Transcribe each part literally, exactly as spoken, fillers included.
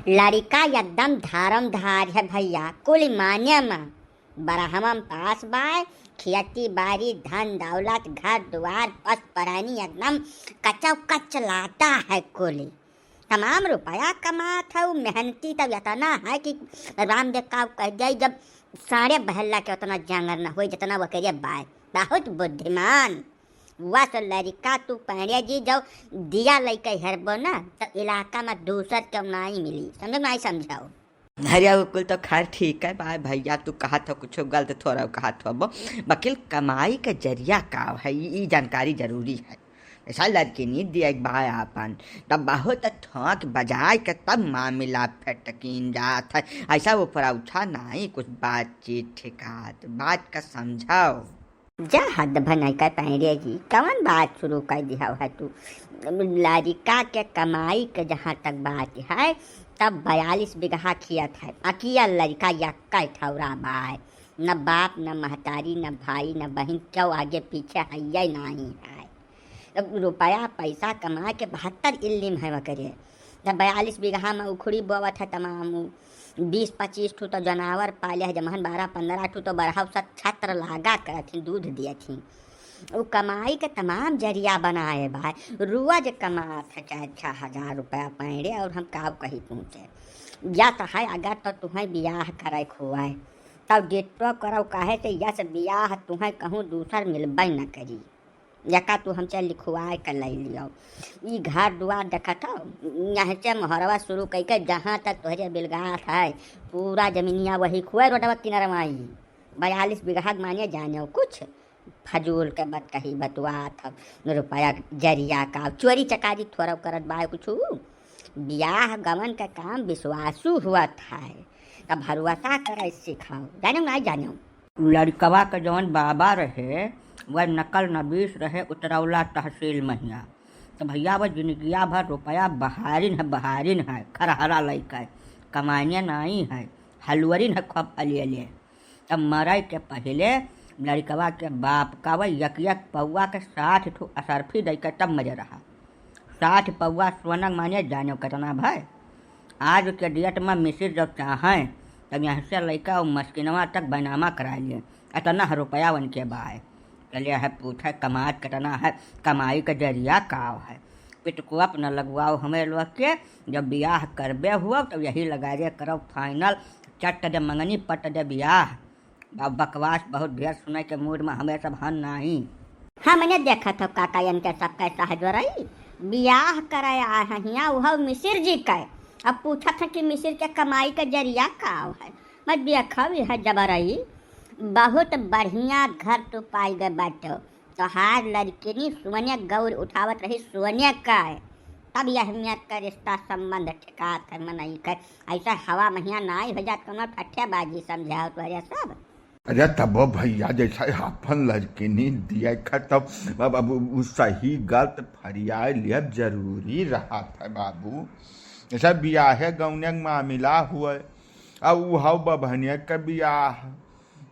लड़िका एकदम धारम धार है भइया, कुल माने मा। बरहमम पास बाय, खेती बारी, धन दौलत, घर दुआर, पस परानी एकदम कचौ कच लाता है कुल। तमाम रुपया कमात है, उ मेहनती तब एतना है कि रामदेव का कह दिया, जब साढ़े बहल्ला के उतना जांगर न होई, जितना वो करिए बाय। बहुत बुद्धिमान। वस लड़िका तू पांड़े जी जब दिया लइके हेरबो ना, तो इलाका में दूसर केहू नाई मिली। समझो नाई समझाओ? अरे, उ कुल तो खैर ठीक है भाई, भइया तू कहत हो कुछ गलत थोड़ा कहत हो, बकिल कमाई के जरिया का है, ई, ई जानकारी जरूरी है। ऐसा लड़किनी दिया एक भाई आपन, तब बहुत ठोंक बजाए के तब मामिला फेटकीन जात है। ऐसा ऊपर उठा नाई कुछ बातचीत ठिकात, बात का समझाओ। जा हद भनई का पांड़े जी, कवन बात शुरू कर दिया है तू? लड़िका के कमाई के जहाँ तक बात है, तब बयालीस बीघा खेत है, अकिया लड़िका यक्का ठौरा बाय, न बाप, न महतारी, न भाई, न बहिन, क्यों आगे पीछे हइये नाहीं है। अब रुपया पैसा कमा के बहत्तर इल्लिम है वकरे। जब बयालीस बीघा में उखड़ी बोवत है तमाम उ, बीस पच्चीस ठू तो जनावर पाले है, जमहन बारह पन्द्रह ठू तो बरहौ सत छत्र लागा करथिन, दूध दियथिन। उ कमाई के तमाम जरिया बनाए बा, रोज कमात है चार छः हजार रुपया पैंड़े, और हम का कही पहुँचे। या तो है अगर तो तुम्हें बियाह करे खुआए, तब डेटो करो, काहे से यस बियाह तुम्हें कहूँ दूसर मिलबे न करी। यका तू हमसे लिखवाए के लै लियो। ई घर दुआर देखत हो, यहाँ से मोहरवा शुरू कइके जहाँ तक तोहरे बिलगात है, पूरा जमीनिया वही खुए रोडवा किनरवा ई। बयालीस बीघा के माने जाने कुछ फजूल के बात कही बतुआत हो, रुपया जरिया का चोरी चकारी थोड़ा करत बा कुछ। बियाह गवन के काम विश्वासू हुआ था, तब भरोसा करे सिखाओ, जानो ना जानो। लड़िकवा के जवन बाबा रहे, वह नकल नबीस रहे, उतरौला तहसील महिया। तो भइया, वह जिनगिया भर रुपया बहारिन है, बहारिन है, खरहरा लइके, कमाइने नाई है, हलुअरिन है खूब अलियले। तब मरइ के पहिले लड़िकवा के बाप का वह यक यक पौआ के साठ ठो असरफी दइके तब मरे रहा। साठ पौआ सोनक माने जाने कितना भय। आज के डेट में मिसिर जब चाहें, तब यहाँ से लइका और मस्किनवा तक बैनामा करा लिए। इतना रुपया उनके बाय। चलिए है पूछे कमात कितना है, कमाई के जरिया काव है। पिटकुआ न लगवाओ हमें लोग के, जब बियाह करबे हुआ तब यही लगा दे करो फाइनल, चट दे मंगनी पट दे बियाह। अब बकवास बहुत ढेर सुने के मूड में हमें सब हन नाही। हमने देखत हो काका इनके सब कैसा है जोरई, बियाह करे आ हिया उहव मिसिर जी के। अब पूछत है कि मिसिर के कमाई के जरिया का है। मैं देखव यह जबरई, बहुत बढ़िया घर तू पाई गए बाटो। तोहार लड़किनी सोने गौर उठावत रही सोने का, तब यह मियाँ का रिश्ता संबंध ठेकात है मनई के। ऐसा हवा महिया नाई हो जात कोनो ठट्ठेबाजी समझाओ तोहरे सब। अरे तबो भइया, जैसा आपन लड़किनी दिया खा तब अब, अब उ सही गलत फरियाए लिहब जरूरी रहत है बाबू। जैसा बियाहे गौने के मामिला हुए, अब उ हव बभनिया के बियाह,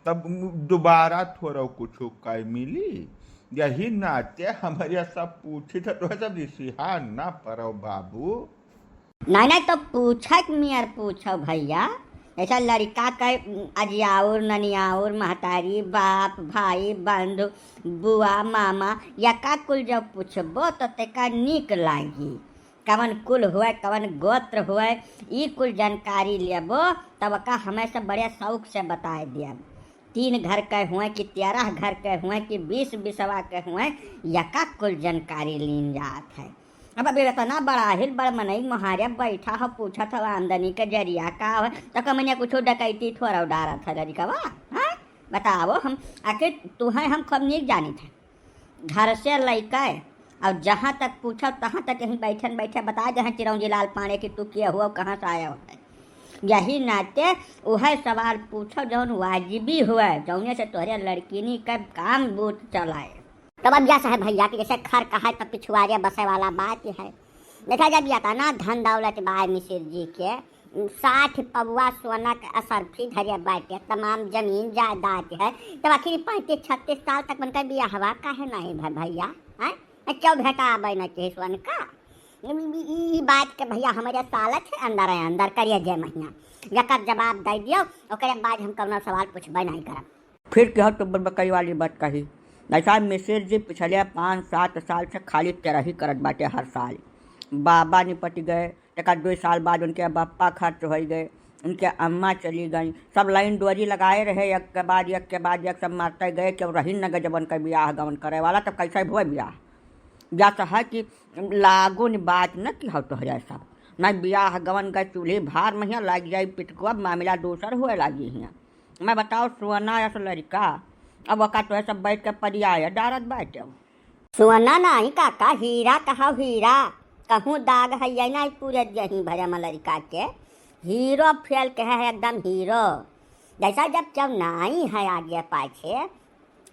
तब दोबारा थोड़ा कुछ कइ मिली। यही नाते हमरे सब पूछी था, तो सब रिसिहा ना पड़ो बाबू। नहीं, नहीं, तो पूछक मियर पूछो भइया। ऐसा लड़िका के अजियाउर, ननियाउर, महतारी, बाप, भाई, बंधु, बुआ, मामा, यका कुल जब पूछबो तो तेका नीक लागी। कवन कुल हुए, कवन गोत्र हुए, ई कुल जानकारी लेबो, तब का हमें से बड़े शौक से बताए दियब। तीन घर के हुए कि तेरह घर के हुए कि बीस बिसवा के हुए, यका कुल जानकारी लीन जात है। अब अभी इतना बड़ा हिल बड़ मनई मोहारे बैठा हो, पूछत हो आमदनी के जरिया का हो, तो कमनिया कुछ डकैती थोड़ा डारत है लड़िकवा, हाँ? बताओ हम, आखिर तू है हम खूब नीक जानित है। घर से लइके और जहाँ तक पूछो, तहाँ तक यहीं बैठन बैठे बता दे हैं चिरौंजी लाल पांड़े कि तू के हुआ, कहाँ से आया है। यही नाते उहे सवाल पूछो जौन वाजिबी हुए, जौने से तोहरे लड़किनी के काम बूत चलाए। तब अब यस है भइया कि जैसे खर कहाए तो पिछुआरे बसे वाला बात है। देखा जब यतना धन दौलत बाय मिसिर जी के, साठ पौआ सोना के असरफी धरे बाटे, तमाम जमीन जायदाद है, तब आखिर पैंतीस छत्तीस साल तक उनका बियाहवा काहे नहीं भय भइया? हैं? क्यों भेटावे न चाहिए उनका? ई, ई, ई बात के भैया हमरे सालत है अंदर है, अंदर करिए जे महीना। एकर जवाब दे दियो, ओकरे बाद हम कौनो सवाल पूछबे नहीं करब। फिर केहो तो बकई वाली बात कही। भाई साहब, मिसिर जी पिछले पाँच सात साल से खाली तेरही करत बाटे हर साल। बाबा निपट गए, तेकर दुई साल बाद उनके बप्पा खर्च होइ गए, उनके अम्मा चली गई, सब लाइन डोरी लगाए रहे, एक के बाद एक के बाद एक सब मरते गए, केहू रही न गए जब उनका बियाह गवन करे वाला, तब कैसे हुए बियाह? जस है कि लागो न बात न कि हो तोहरे सब, न बियाह गवन गए चूल्ही भार महिया लाग जाई पिटकुआ, मामला दूसर हुए लागी हियाँ। मैं बताओ, सोना अस लड़िका, अब ओका तोहे सब बैठ के परियाय डारत बाटे। सोना नाही काका, हीरा कहाओ हीरा, कहूँ दाग है ये नाही पूरे देही भरे में लड़िका के। हीरो फेल के है एकदम हीरो। जैसा जब केहू नाही है आगे पाछे,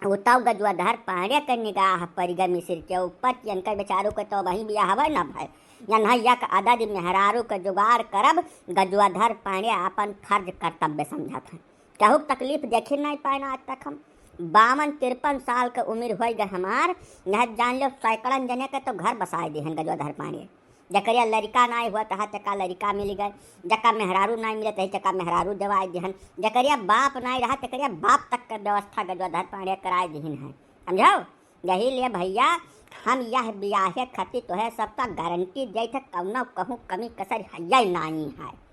उ तब गजुआधर पांड़े के निगाह पड़ गए मिसिर के ऊपर कि इनकर बेचारू के तो वही बियाहवे न भय। यन्हा यक अदद मेहरारू के जुगाड़ करब, गजुआधर पांड़े आपन फर्ज कर्तव्य समझत हैं। केहू के तकलीफ देखी नहीं पाए ना आज तक हम। बावन तिरपन साल के उम्र होइ गए हमार, यह जान लो सैकड़न जने के तो घर बसाए दिहन गजुआधर पांड़े। जकरिया लड़िका नाई हुआ तहा तेका लड़िका मिल गए, जका मेहरारू नाई मिले तही तेका मेहरारू देवाए दिहन, जकरिया बाप नाई रहा तेकरिया बाप तक के व्यवस्था गजुआधर पांड़े कराए दिहिन है, समझो? यही लिए भैया हम यह बियाहे खातिर तोहे सबका गारंटी देत है, कौनो कहूँ कमी कसर हइये नाई है।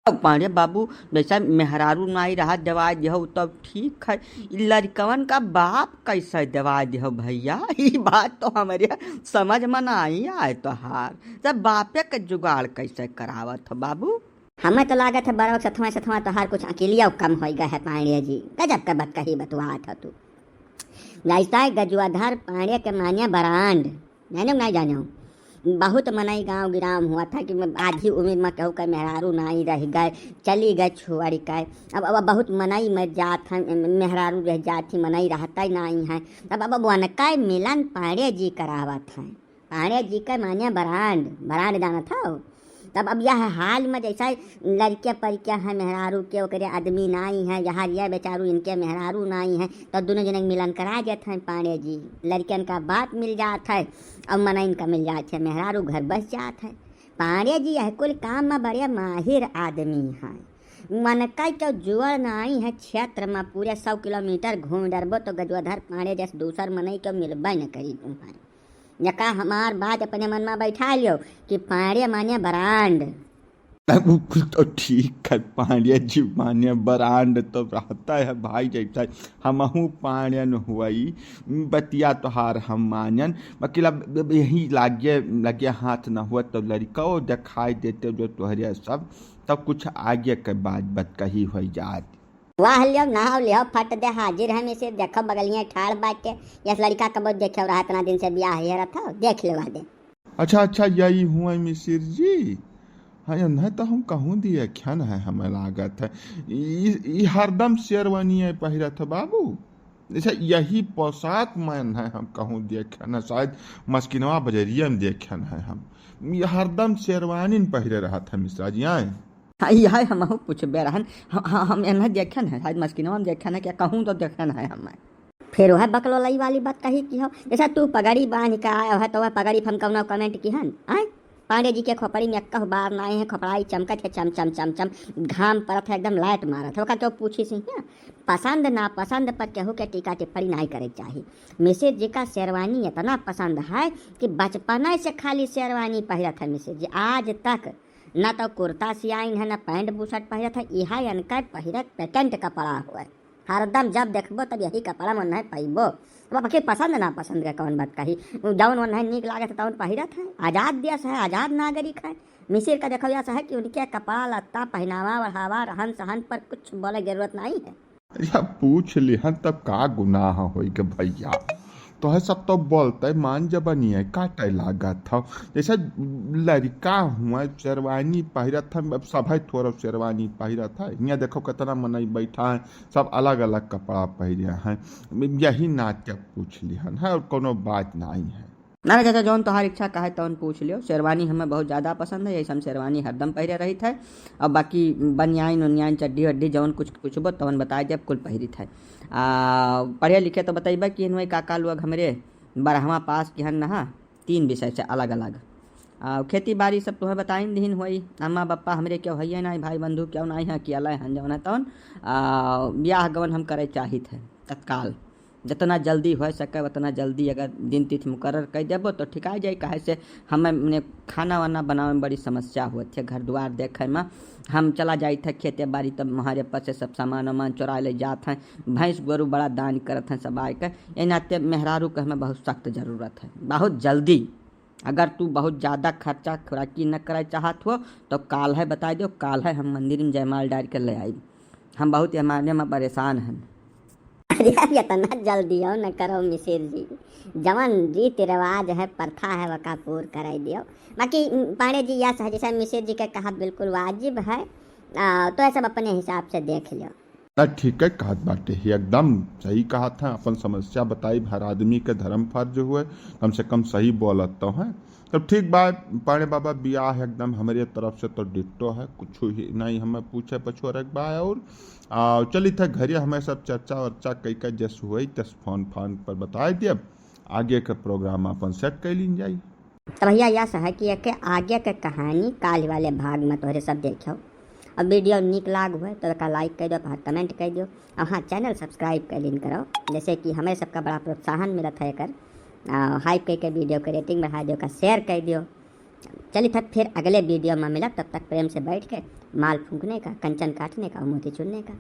अब पांड़े बाबू, जैसा मेहरारू नाई रहा देवाए दिहो तब ठीक है, ई लड़िकवन का बाप कैसे देवाए दिहो भैया? ई बात तो हमरे समझ में नाई आए तोहार। सब बापे के जुगाड़ कैसे करावत हो बाबू? हमें तो लागत है बड़वा सथवा सथवा तोहार कुछ अकेलिया कम होइ गए है पांड़े जी। गजब का बतकही बतवात हो तू। जैसा गजुआधर पांड़े के माने ब्रांड, जाने नहीं जाने हो। बहुत मनई गांव गिराम हुआ था कि मैं आधी उम्र में केहू के मेहरारू नाई रह गए, चली गए छोड़ के। अब, अब बहुत मनई मर जात हैं, मेहरारू रह जात ही, मनई रहता ही नाई है। तब अब, अब उनका मिलन पांड़े जी करावत हैं। पांड़े जी के माने ब्रांड, ब्रांड जानत हो। तब अब यह हाल में जैसा लड़के परिके हैं मेहरारू के, ओकरे आदमी नाई है, यार ये बेचारू इनके मेहरारू नाई है, तो दोनों जने के मिलन करा देत हैं पांड़े जी। लड़कियन का बाप मिल जात है और मनइन का मिल जात है, मेहरारू घर बस जात है। पांड़े जी यह कुल काम में बड़े माहिर आदमी हैं। मनका के जोड़ नाई है क्षेत्र में, पूरे सौ किलोमीटर घूम डरबो तो गजुआधर पांड़े जैसे दूसर मनई के मिलबे न करी तू है। यका हमार बात अपने मन में बैठा लियो कि पांड़े माने ब्रांड। अब कुल तो ठीक है, पांड़े जी माने ब्रांड तो रहता है भाई, जैसा हमहू पांड़े न हुई, बतिया तोहार हम मानन, बाकी अब यही लागे, लगे हाथ न हुआ तो लड़िकौ दिखाई देते जो तोहरे सब, तब कुछ आगे के बात बतकही हो जात। वाह लियो, नहाव लियो, फट दे हाजिर हम इसे देखो बगलिया ठाड़ बाटे। यस लड़िका कबो देखे रहा इतना दिन से बियाह हेरत हो, देख लेवा दे। अच्छा, अच्छा, यही हुआ मिसिर जी। हाँ, यन्हे तो हम कहूँ दिए ख्यान है, हमें लागत है। ई, ई हरदम शेरवानी है पहिरत है बाबू। जैसे यही पोशाक में है हम कहूँ दिए ख्यान है, शायद मस्किनवा बजरिया में देखे है हम। ये हरदम शेरवानी में पहिरे रहत है मिश्रा जी, आए। हाँ, यह हमहू पूछबे रहन। हम, हम, हम एन्हे देखन है, शायद मस्किनवा में देखन है, क्या कहूँ तो देखन है हम। फिर वह बकलोलई वाली बात कही कि हो, जैसा तू पगड़ी बांध के आया है, तो वह पगड़ी पर हम कौनो comment की हन, आय? पांडे जी के खोपड़ी में एक्कह बार नाई है, खोपड़ाई चमकत है, चम, चम, चम, चम, घाम परत है, एकदम light मारत है, ओका क्यों पूछी सी, हाँ? पसंद नापसंद पर केहू के टीका टिप्पणी नाई करे के चाही। मिसिर जी का शेरवानी इतना पसंद है कि बचपने से खाली शेरवानी पहिरत है मिसिर जी, आज तक न तो कुर्ता सियाइन है, न पैंट बुशर्ट पहिरत है, इहा इनकर पहिरत patent कपड़ा हुए। हरदम जब देखबो तब यही कपड़ा में उन्हें पइबो। अब आखिर पसंद ना पसंद के कौन बात कही, जौन उन्हें नीक लागत है तौन पहिरत है। आजाद देश है, आजाद नागरिक है। मिसिर का देखो यह है कि उनके कपड़ा लत्ता, पहनावा ओढ़ावा, रहन सहन पर कुछ बोले जरूरत नहीं है। अरे अब पूछ लिहन तब का गुनाह होई के भैया, तोहे सब तो बोलते मान जबनिया काटे लागत हौ। जैसे लड़िका हुआ शेरवानी पहिरत है, अब सभे थोड़ा शेरवानी पहिरत है। हियाँ देखो कितना मनई बैठा है, सब अलग अलग कपड़ा पहिरे हैं। यही नाते पूछ लिहन है और कोनो बात नहीं है। ना, ना चाचा, जौन तोहार इच्छा कहे तौन पूछ लियो। शेरवानी हमें बहुत ज्यादा पसंद है, यही से हम शेरवानी हरदम पहिरे रहित है। और बाकी बनियाइन उनियाइन, चड्ढी वड्ढी, जौन कुछ पूछबो तौन बताए देब, कुल पहिरित है। आ, पढ़े लिखे तो बतइबे कि इनमें काका लोग हमरे बारहवाँ पास किहन नहा, तीन विषय से अलग अलग। आ, खेती बारी सब तोहे बताइन दिहिन होई, अम्मा बप्पा हमरे केहू हइये नाहीं, भाई बंधु केहू नाहीं है, अकेले हन जौन है तौन। आ, बियाह गवन हम करे चाहित है तत्काल, जितना जल्दी होइ सके उतना जल्दी अगर दिन तिथि मुकर्रर कइ देबो तो ठिकाइ जाई। काहे से हमें मने खाना वाना बनावे में बड़ी समस्या होत है, घर दुआर देखे में। हम चला जाइत है खेते बारी, तब हमारे पास से सब सामान वामान चोरा ले जात हैं। भैंस गोरू बड़ा दान करत हैं सब आए के, ये नाते मेहरारू के हमें बहुत सख्त जरूरत है, बहुत जल्दी। अगर तू बहुत ज्यादा खर्चा खुराकी न करे चाहत हो तो काल है बताइ देउ, काल है हम मंदिर में जयमाल डारि के ले आई। हम बहुत ये मामले में परेशान हैं। अरे, इतना जल्दी हो न करो मिसिर जी, जवन रीति रिवाज है, प्रथा है, वका पूर कराई दियो। बाकी पांडे जी, यह है, जैसे मिसिर जी के कहा बिल्कुल वाजिब है। आ, तो ये सब अपने हिसाब से देख लियो। ना, ठीक है कहत बाटे ही, एकदम सही कहत है। अपन समस्या बताई, हर आदमी के धर्म फर्ज हुए, कम से कम सही बोलत तो है। तब ठीक बा पांडे बाबा, बियाह एकदम हमरे तरफ से तो डिट्टो है, कुछ ही नहीं हमें पूछे पछोरे के बा। और आ, चलित है घरे, हमें सब चर्चा वर्चा कई का जस हुई तस फोन फान पर बताए दियब, आगे के प्रोग्राम अपन सेट कर लीन जाई। तो भैया, यह है कि एक आगे के कहानी काल वाले भाग में तोहरे सब देखो। अब वीडियो नीक लाग हुए तो एका लाइक कर दो, कमेंट कर दियो, और हाँ, चैनल सब्सक्राइब कर लीन करो, जैसे कि हमें सबका बड़ा प्रोत्साहन मिलत है एकर। आ, हाइप करके वीडियो के रेटिंग बढ़ा दियो, का शेयर कर दियो। चलित है फिर अगले वीडियो में मिलब, तब तक प्रेम से बैठ के माल फूंकने का, कंचन काटने का और मोती चुनने का।